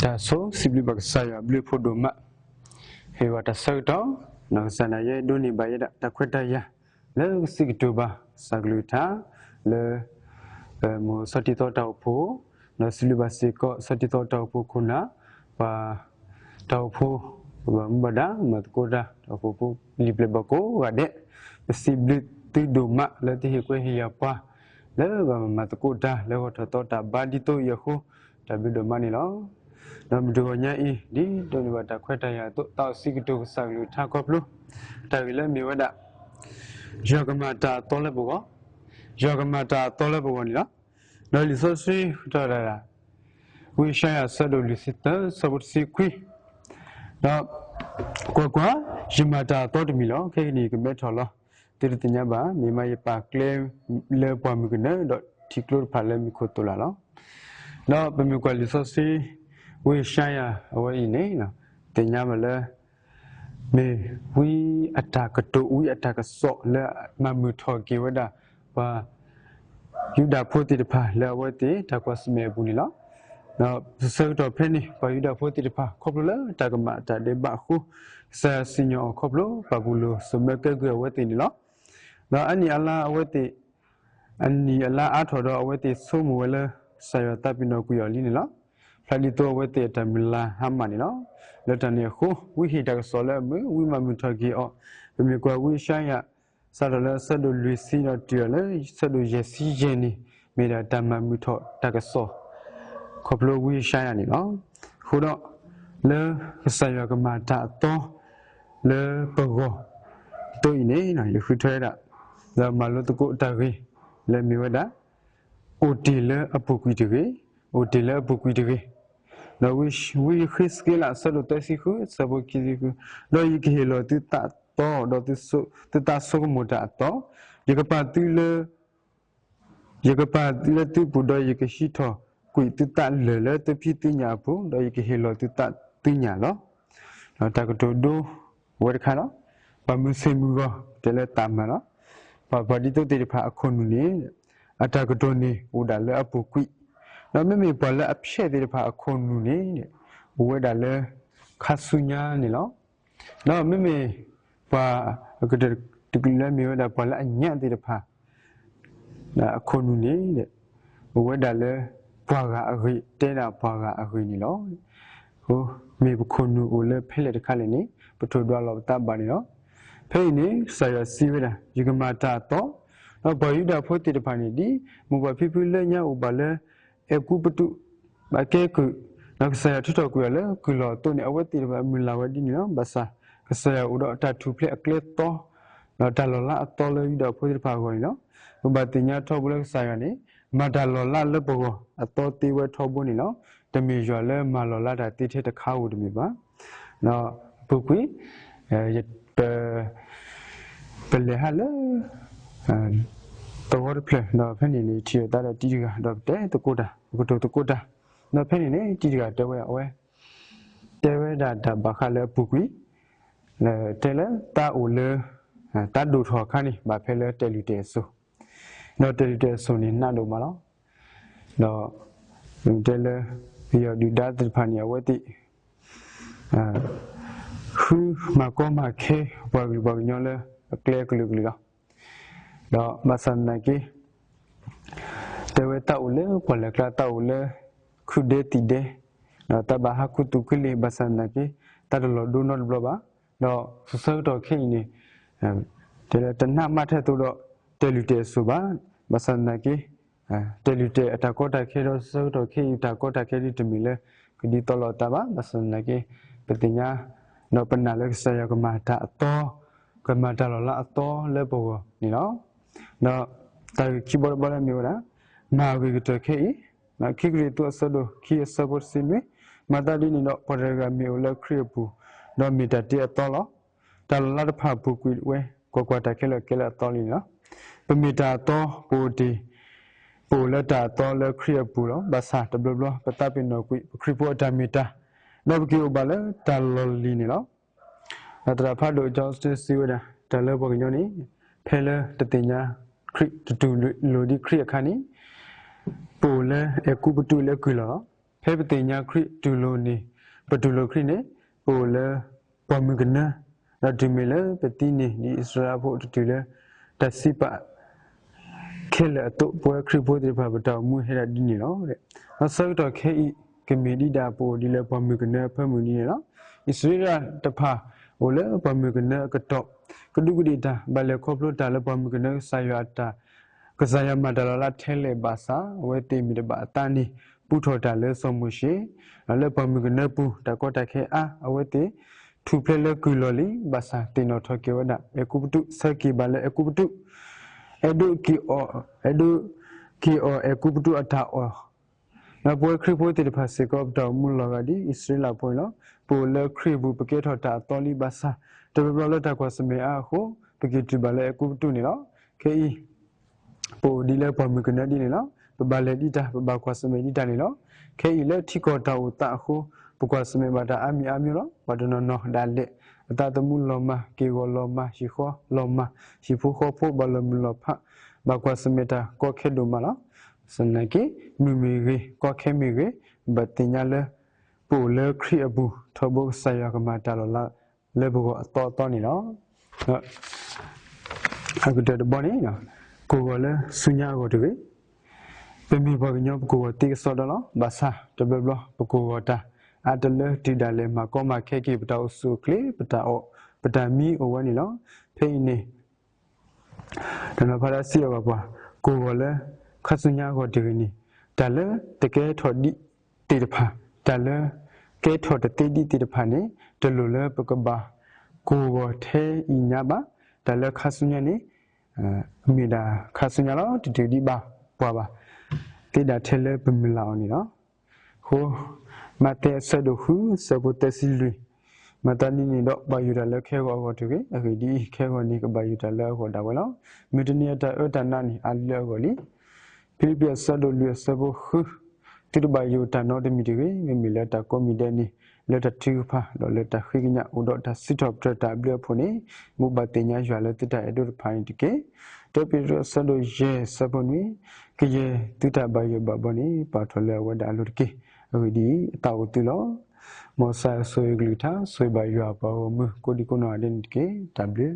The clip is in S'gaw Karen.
တၢ်ဆိစံးဘျုးဘၣ်ကစၢ်ယွၤအဘျုးအဖှိၣ်ဒိၣ်မး, ဟ့ၣ်ဝဲတၢ်ဆၢကတီၢ်, နီၢ်ကစၢ်ဒၣ်ယဲဒိးန့ၢ်ဘၣ်ယဲဒၣ်တၢ်ခွဲးတၢ်ယာ်, လၢကစံးကတိၤဘၣ်ကစၢ်ကလုၢ်ကထါ, လၢ ပမိၢ်စီၤတံၤသီတၢ်အိၣ်ဖှိၣ်, ဒီးစံးဘျုးဘၣ်စ့ၢ်ကီးစီၤတံၤသီတၢ်အိၣ်ဖှိၣ်ခိၣ်နၢ်, ပှၤ တၢ်အိၣ်ဖှိၣ်, ပဘၣ်မူဘၣ်ဒါ မၤသကိးတၢ်, တၢ်အိၣ်ဖှိၣ်ဖိလံာ်ပျဲၢ်ဘၣ်ကိးဂၤဒဲး, ပစံးဘျုးသုဒိၣ်မးလၢသုဟ့ၣ်ကွဲဟ့ၣ်ယာ်ပှၤ, လၢပဘၣ်မၤသကိးတၢ်လၢဂီၤထီၣ်သီတၢ်ဘါဒ်သိးအံၤအဃိ, တၢ်ဘျုးဒိၣ်မးန့ၣ်လီၤ. ဒီးမုၢ်တဂီၤညါအံၤ ဒ်ဒိးန့ၢ်ဘၣ်တၢ်ခွဲးတၢ်ယာ်အသိး သးအိၣ်စံးကတိၤကစၢ်ကလုၢ်ကထါခီဖျိ တၢ်ဂ့ၢ်လၢမ့ၢ်ဝဲဒၣ် ယွၤကမၤတၢ်အသီလၢပဂီၢ်, ယွၤကမၤတၢ်အသီလၢပဂီၢ်န့ၣ်လီၤ. ဒီးလံာ်စီဆှံကတိၤတၢ်ဒၣ် ဝံယၡါယၤအဆၢဒိၣ်လွံၢ်ဆံသၢ ဆၢဖိတဆံခွံ, ဒီးကွၢ်ကွၢ်, ယမၤတၢ်အသီတမံၤလီၤ. ခဲကနံၣ်အံၤယကမဲထီၣ်လီၤ. သုတသ့ၣ်ညါဘၣ်, မ့ၢ်မးယပာ်ကျဲလၢပှၢ်မုၢ်ကနၢဒီးထံကျိတဖၣ်လၢမူခိၣ်သိးလၢ်လီၤ. ဒီးပမ့ၢ်ကွၢ်လံာ်စီဆှံ ဝံယၡါယၤအဝဲအံၤန့ၣ် သ့ၣ်ညါဘၣ်လၢ မ့ၢ်ဝံအတၢ်ကတိၤ ဝံအတၢ်ကစီၣ်လၢမၤမုာ်ထီၣ်က့ၤဝဲဒၣ် ပှၤ ယူဒၤဖိသ့ၣ်တဖၣ်လၢအဝဲသ့ၣ်တၢ်ကွၢ်ဆၢၣ်မဲာ်အပူၤန့ၣ်လီၤ. ဒီးဆၢကတီၢ်ဖဲန့ၣ် ပှၤယူဒၤဖိသ့ၣ်တဖၣ် ခီဖျိလၢတၢ်ကမၣ်တၢ်ဒဲးဘးအဃိ, ကစၢ်ယွၤစံၣ်ညီၣ်အီၤခီဖျိ ပၢ်ပူၤလိာ်စိာ်မၢကဲကုၢ်အဝဲသ့ၣ်န့ၣ်လီၤ. ဒီးအနံၣ်အလါအဝဲသ့ၣ် အနံၣ်အလါအါထီၣ်ဒီးအဝဲသ့ၣ်ဆိကမိၣ်ဝဲလၢ ကစၢ်ယွၤသးပ့ၤနီၣ်ကွံာ်အီၤလံန့ၣ်လီၤ. ဖျါဒ်သိးအဝဲသ့ၣ်အတၢ်မုၢ်လၢ်ဟါမၢ်န့ၣ်လီၤ. လၢတၢ်န့ၣ်အဃိ ဝံဟ့ၣ်တၢ်ကစီၣ်လၢအမုာ်, ဝံမၤမုာ်ထီၣ်က့ၤအီၤ, ပမ့ၢ်ကွၢ်ဝံယၡါယၤ စးထီၣ်လၢအဆၢဒိၣ်လွံၢ်ဆံဒီးတုၤအီၤလၢ အဆၢဒိၣ်ယဲၢ်ဆံယဲၢ်န့ၣ် မ့ၢ်ဒၣ်တၢ်မၤမုာ်ထီၣ်တၢ်ကစီၣ် ခီဖျိဝံယၡါယၤန့ၣ်လီၤ. အဃိဒီး လၢကစၢ်ယွၤကမၤတၢ်အသီ လၢပဂီၢ် အသိးအံၤန့ၣ် ယဃုထၢဝဲဒၣ် လၢမၤလိသကိးတၢ်ဂ့ၢ် လၢမ့ၢ်ဝဲဒၣ် အိၣ်တ့ၢ်လၢအပူၤကွံာ်တဂ့ၤ, အိၣ်တ့ၢ်လၢအပူၤကွံာ်တဂ့ၤ. ဒီးဝံယဃ့းစက့လး အဆၢဒိၣ်သၢဆံဃု အဆၢဖိခံဆံဃု, ဒီးယကဟ့ၣ်လီၤသုသးအသီ, ဒီးသုသးဆိကမိၣ်တၢ်အသီ, ယကပာ်သုလၢ ယကပာ်လၢသုပူၤ, ဒီးယကဟံးထီၣ်ကွံာ်သုသးလၢာ်လၢသုဖံသုညၣ်အပူၤ, ဒီးယကဟ့ၣ်လီၤသုသးသုညၣ်လီၤ. တၢ်ကတိၤဒိဝဲတခါလီၤ. ပှၤမုၢ်ဆ့ၣ်မုၢ်ဂီၤ တဲလၢသးမၤလီၤ. ပှၤပှၤဒ်သိးသ့ၣ်တဖၣ်အခိၣ်နူာ်န့ၣ် အတၢ်ကတိၤန့ၣ်အိၣ်ဒၣ်လၢအပူၤကွံာ်, ဒီးမ့မ့ၢ်ပှၤလၢအဖျဲၣ်သ့ၣ်တဖၣ်အခိၣ်နူာ်န့ၣ် အိၣ်ဝဲဒၣ်လၢခါဆူညါန့ၣ်လီၤ. ဒီးမ့မ့ၢ်ပှၤအကတၢၢ်တကလုာ်လၢမ့ၢ်ဝဲဒၣ်ပှၤလၢအညၣ်သ့ၣ်တဖၣ် အခိၣ်နူာ်န့ၣ် အိၣ်ဝဲဒၣ်လၢပှၤဂၤအဂ့ၢ်, တဲဒၣ်ပှၤဂၤအဂ့ၢ်န့ၣ်လီၤ. အဃိ မ့ၢ်ပခိၣ်နူာ်အိၣ်လၢဖဲလဲၣ်တခါလဲၣ်န့ၣ် ပထိၣ်ဒွးလီၤပသးဘၣ်န့ၣ်လီၤ. ဖဲအံၤန့ၣ် ကစၢ်ယွၤစံးဝဲဒၣ် ယကမၤတၢ်အသီ, ဒီးပှၤယူဒၤဖိသ့ၣ်တဖၣ်န့ၣ် ဒ်မိၢ်ပၢ်ဖံဖုလၢညါအိၣ်ဘၣ်လၢ အဲၤကူပတူး ဘၣ်ကဲကုၢ်, ဒီးကစၢ်ယွၤထုးထီၣ်ကွံာ်အီၤလၢကုၢ်လီၢ်အသိးန့ၣ် အဝဲသ့ၣ်တဖၣ်အမုၢ်လၢ်ဝဲဒ်န့ၣ်လီၤ. ဘၣ်ဆၣ် ကစၢ်ယွၤအိၣ်ဒီးတၢ်ထူၣ်ဖျဲးအကျဲသီ ဒီးတၢ်လီၤလးအသီလၢယူဒၤဖိသ့ၣ်တဖၣ်အဂီၢ်န့ၣ်လီၤ. ပဘၣ်သ့ၣ်ညါထီဘိလၢကစၢ်ယွၤန့ၣ် မၤတၢ်လီၤလးလၢပဂီၢ်အသီသ့ဝဲထီဘိန့ၣ်လီၤ. တမ့ၢ်ယွၤလၢမၤလီၤလးတၢ်သ့ထဲတခါဧိၤတမ့ၢ်ဘၣ်. ဒီးအပူၤကွံာ် ပ ပလဲၤဟးလၢ သဝီတဖျၢၣ် ဒီးဖဲန့ၣ်န့ၣ် ထံၣ်လိာ်သးဒီးတံၤတဂၤ ဒီးပတဲသကိးတၢ် ပကတိၤသကိးတၢ်. ဒီးဖဲန့ၣ်န့ၣ် တံၤတဂၤတဲဝဲအဝဲ တဲဝဲဒၣ်တၢ်ဘၣ်ဃးလၢအပူၤကွံာ် တဲလၢသးအိၣ်လၢ သးဒိၣ်ထီၣ်အခါန့ၣ် ဘၣ်ဖဲလၢတဲာ်လုၢ်တဲာ်အစိၤ, ဒီးတဲာ်လုၢ်တဲာ်အစိၤန့ၣ်နးဒိၣ်မးလီၤ. ဒီး တဲလၢ ပယီၤဒုၣ်ဒါသ့ၣ်တဖၣ်န့ၣ် အဝဲသ့ၣ် ဃုမၤကီမၤခဲ ပှၤကလုာ်ပှၤကညီလၢအကျဲအကလုာ်ကလုာ်လီၤ. ဒီးဘၣ်ဆၣ်သနာ်က့ တဲဝဲသးအိၣ်လၢပှၢ်လၢ်ကျါ သးအိၣ်လၢ ခုၣ်ဒဲသံၣ်ဒဲ ဒီးသးဘၣ်ဟးခူသူၣ်က့လံ ဘၣ်ဆၣ်သနာ်က့ သးတလီၤဒိနီတဘျီဘၣ်. ဒီးဆၢကတီၢ်ခဲအံၤန့ၣ် တဲလၢတနးမးထဲသိးဒီး တဲာ်လုၢ်တဲာ်အစိၤဘၣ်. ဘၣ်ဆၣ်သနာ်က့ တဲာ်လုၢ်တဲာ်အတၢ်ကီတၢ်ခဲဒီး ဆၢကတီၢ်ခဲအံၤတၢ်ကီတၢ်ခဲဒ်တမ့ၢ်လၢ ကဒ်သိးလိာ်သးဘၣ်. ဘၣ်ဆၣ်သနာ်က့ ပသ့ၣ်ညါ ဒီးပနာ်လၢကစၢ်ယွၤကမၤတၢ်အသီ ကမၤတၢ်လီၤလးအသီလၢပဂီၢ်န့ၣ်လီၤ. ဒီးတၢ်ဂ့ၢ်ခံဘီတဘီလၢမ့ၢ်ဝဲဒၣ် မၤအဂ့ၤကတၢၢ်ခဲအံၤ ခံကရံၣ်သူးအဆၢဒိၣ်ခံအဆၢဖိတဆံနွံ, မၤသးဒ်န့ၣ်ဒီး ပှၤတဂၤဂၤမ့ၢ်အိၣ်လၢခရံာ်အပူၤ, ဒီးမ့ၢ်တၢ်တ့အသီလီၤ. တၢ်လီၤလးတဖၣ်ပူၤကွံာ်ဝဲ, ကွၢ်ကွၢ်, တၢ်ခဲလၢာ်ကဲလၢအသီလံန့ၣ်လီၤ. ပမ့ၢ်တၢ်အသီ, ပအိၣ်တ့ၢ်, ပအိၣ်လၢတၢ်အသီလၢခရံာ်အပူၤလီၤ. ဘၣ်ဆၣ်တဘျီဘျီ ပသးပ့ၤနီၣ်ကွံာ် ပခရံာ်ဖိအတၢ်မ့ၢ်တၢ်, ဒီးပက့ၤအိၣ်ဘၣ်လၢတၢ်လီၢ်လံၤန့ၣ်လီၤ. ဒီးသရၣ်ဖးဒိၣ် John Stott စံးဝဲဒၣ် တၢ်လၢပှၤကညီန့ၣ် ဖဲလၢတသ့ၣ်ညါခရံာ် တတူၢ်လိာ်ဒံးခရံာ်အခါန့ၣ် ပအိၣ်လၢအဲၤကူပတူးလၢကုၢ်လီၢ်လီၤ. ဖဲပသ့ၣ်ညါခရံာ်တူၢ်လိာ်န့ၣ်, ပတူၢ်လိာ်ခရံာ်န့ၣ်, ပအိၣ်လၢပှၢ်မုၢ်ကနၢ, ဒီးတုၤမ့ၢ်လၢပသံန့ၣ် ဒ်အံၣ်စရ့လးဖိတတုၤလၢ တၢ်စံးပာ် ခဲလၢာ်အသိး, ပဝဲခရံာ်ဖိသ့ၣ်တဖၣ် ပတၢ်အိၣ်မူဟဲဒၣ်ဒ်န့ၣ်လီၤ. ဒီးဆၢကတီၢ်ခဲအံၤ ကမ့ၢ်ဒ်ဒၣ်ပအိၣ်ဒ်လၢပှၢ်မုၢ်ကနၢအဖၢမုၢ်ဒ်န့ၣ်လီၤ. အံၣ်စရ့လးတဖၣ်အိၣ်လၢပှၢ်မုၢ်ကနၢအကတီၢ်, ကဒူးကဒ့ၣ်တၢ် ဘၣ်လဲၤခီဖျိတၢ်လၢပှၢ်မုၢ်ကနၢကစၢ်ယွၤအတၢ်, ကစၢ်ယွၤမၤတၢ်လီၤလးထဲလဲၣ်ဘၣ်ဆၣ်, အဝဲသ့ၣ်မ့ၢ်တဘၣ်အသးန့ၣ် ပူထီၣ်တၢ်လၢစီၤမိၤၡ့, ဒီးလၢပှၢ်မုၢ်ကနၢပူၤ တၢ်ကီတၢ်ခဲအါ အဝဲသ့ၣ် ထူၣ်ဖျဲးလၢကုၢ်လီၢ်လံ, ဘၣ်ဆၣ်သ့ၣ်နီၣ်ထီၣ်က့ၤဝဲဒၣ် အဲၤကူပတူး, ဆၢက့ၤဘၣ်လၢအဲၤကူပတူး, အဲၣ်ဒိးက့ၤအီၤ, အဲၣ်ဒိးက့ၤအီၤအဲၤကူပတူးအတၢ်အီၣ်, ဒီးပဝဲခရံာ်ဖိသ့ၣ်တဖၣ်စ့ၢ်ကီး ပတၢ်အိၣ်မူလီၤဂာ်ဒ်အံၣ်စရ့လးဖိန့ၣ်လီၤ. ပအိၣ်လၢခရံာ်အပူၤ ပကဲထီၣ်တၢ်အသီလံဘၣ်ဆၣ်, တဘျီဘျီလၢတၢ်ကွၢ်ဆၢၣ်မဲာ်အါအဃိ, ပက့ၤတုၤဘၣ်လၢအဲၤကူပတူးန့ၣ်လီၤ. ခဲအံၤ ပအိၣ်ဒ်လၢပှၢ်မုၢ်ကနၢဒ်န့ၣ်လီၤ. ပဘၣ်လဲၤဒ်တၢ်, ပဘၣ်ကွၢ်ဆၢၣ်မဲာ်ဒ်တၢ်န့ၣ်လီၤ. ခဲအံၤလၢထံကီၢ်တၢ်အိၣ်သးအဃိ, ပကွၢ်ဆၢၣ်မဲာ်ဘၣ်တၢ်အါမံၤအါမျိုးလီၤ. ပှၤတနီၤနီၤဒၣ်လဲာ် အသးသမူလီၤမၢ်, က့ၢ်ဂီၤလီၤမၢ်, ဟံၣ်ဃီလီၤမၢ်, ဟံၣ်ဖိဃီဖိဘၣ်လီၤမုၢ်လီၤဖး, ဘၣ်ကွၢ်ဆၢၣ်မဲာ်တၢ်ကီခဲဒိၣ်မးလီၤ. ဘၣ်ဆၣ်သနာ်က့ မုၢ်မ့ၢ်ဂ့ၤ, ကီခဲမ့ၢ်ဂ့ၤ, ဘၣ်သ့ၣ်ညါလၢ ပအိၣ်လၢခရံာ်အပူၤ, ထီဘိကစၢ်ယွၤကမၤတၢ်လီၤလး လၢပဂီၢ်အသီအသီန့ၣ်လီၤ. အကတၢၢ်တဘီန့ၣ်, ကိၢ်ဂီၤလၢဆူညါအဂီၢ်တဂ့ၤ. ပမ့ၢ်ပှၤကညီပကိၢ်ဂီၤသ့ကစီဒီလီၤ. ဘၣ်ဆၣ်တဘျီဘျီ ပကိၢ်ဂီၤတၢ် အါတလၢတုၤဒၣ်လဲာ် မၤကီမၤခဲက့ၤ ပတၢ်အိၣ်ဆူၣ်အိၣ်ချ့, ပတၢ်အီၣ်, ပတၢ်မံအိၣ်ဝဲန့ၣ်လီၤ. ဖဲအံၤန့ၣ် တနီၤဖးဒၣ်စံးအီၤဘၣ်ပှၤ, ကိၢ်ဂီၤလၢခါဆူညါအဂီၢ်တဂ့ၤန့ၣ်, တၢ်လၢတကဲထီၣ်ဒံးသ့ၣ်တဖၣ်, တၢ်လၢကဲထီၣ်တသ့ဒံးသ့ၣ်တဖၣ်န့ၣ်, တလိၣ်လၢပကဘၣ်ကိၢ်ဂီၤထဲအံၤညါဘၣ်. တၢ်လၢခါဆူညါန့ၣ် မ့ၢ်ဒၣ်ခါဆူညါလီၤ. တတုၤဒံးဘၣ်ပှၤဘၣ်, သ့ဒၣ်ထဲလၢပမုၢ်လၢ်အီၤန့ၣ်လီၤ. အဃိ မးသဲအဆၢဒိၣ်ဃု ဆၢဖိသၢဆံလွံၢ်, မၤသးဒ်န့ၣ်ဒီး ဘၣ်ယိၣ်တၢ်လၢခဲဂီၤအဂီၢ်တဂ့ၤ. အဂ့ၢ်ဒ်အံၤ, ခဲဂီၤန့ၣ် ကဘၣ်ယိၣ်တၢ်လၢအဂီၢ်ဒၣ်ဝဲလီၤ. မုၢ်တနံၤအတၢ်အၢတၢ်နးန့ၣ် အါလၢအဂီၢ်လံ. ဖံလံးပံးအဆၢဒိၣ်လွံၢ်အဆၢဖိဃု, သုတဘၣ်ယိၣ်တၢ်နီတမံၤတဂ့ၤ. မ့မ့ၢ်လၢတၢ်ကိးမံၤဒဲးန့ၣ်, လၢတၢ်ထုကဖၣ် ဒီးလၢတၢ်ဃ့ကညး အိၣ်ဒီးတၢ်စံးထီၣ်ပတြၢၤတၢ်အဘျုးအဖှိၣ်န့ၣ်, မိၢ်ပၢ်သ့ၣ်ညါယွၤလၢသုတၢ်အဲၣ်ဒိးတဖၣ်န့ၣ်တက့ၢ်. တၢပ့းတရူးအဆၢဒိၣ်ယဲၢ်အဆၢဖိနွံ, ကယဲၢ်သုတၢ်ဘၣ်ယိၣ်ဘၣ်ဘီန့ၣ် ပာ်ထီၣ်လၢအဝဲဒၣ်အလိၤတက့ၢ်. အဂ့ၢ်ဒ်အံၤ, အသးအိၣ်သုလီၤ. မ်ကစၢ်ယွၤဆိၣ်ဂ့ၤကလုၢ်ကထါ, ဆိၣ်ဂ့ၤဘၣ်ယွၤအပှၤဂီၢ်မုၢ် ကိးဒံကိးနီၢ်ဂၤဒဲးန့ၣ်တက့ၢ်. တၢ်ဘျုး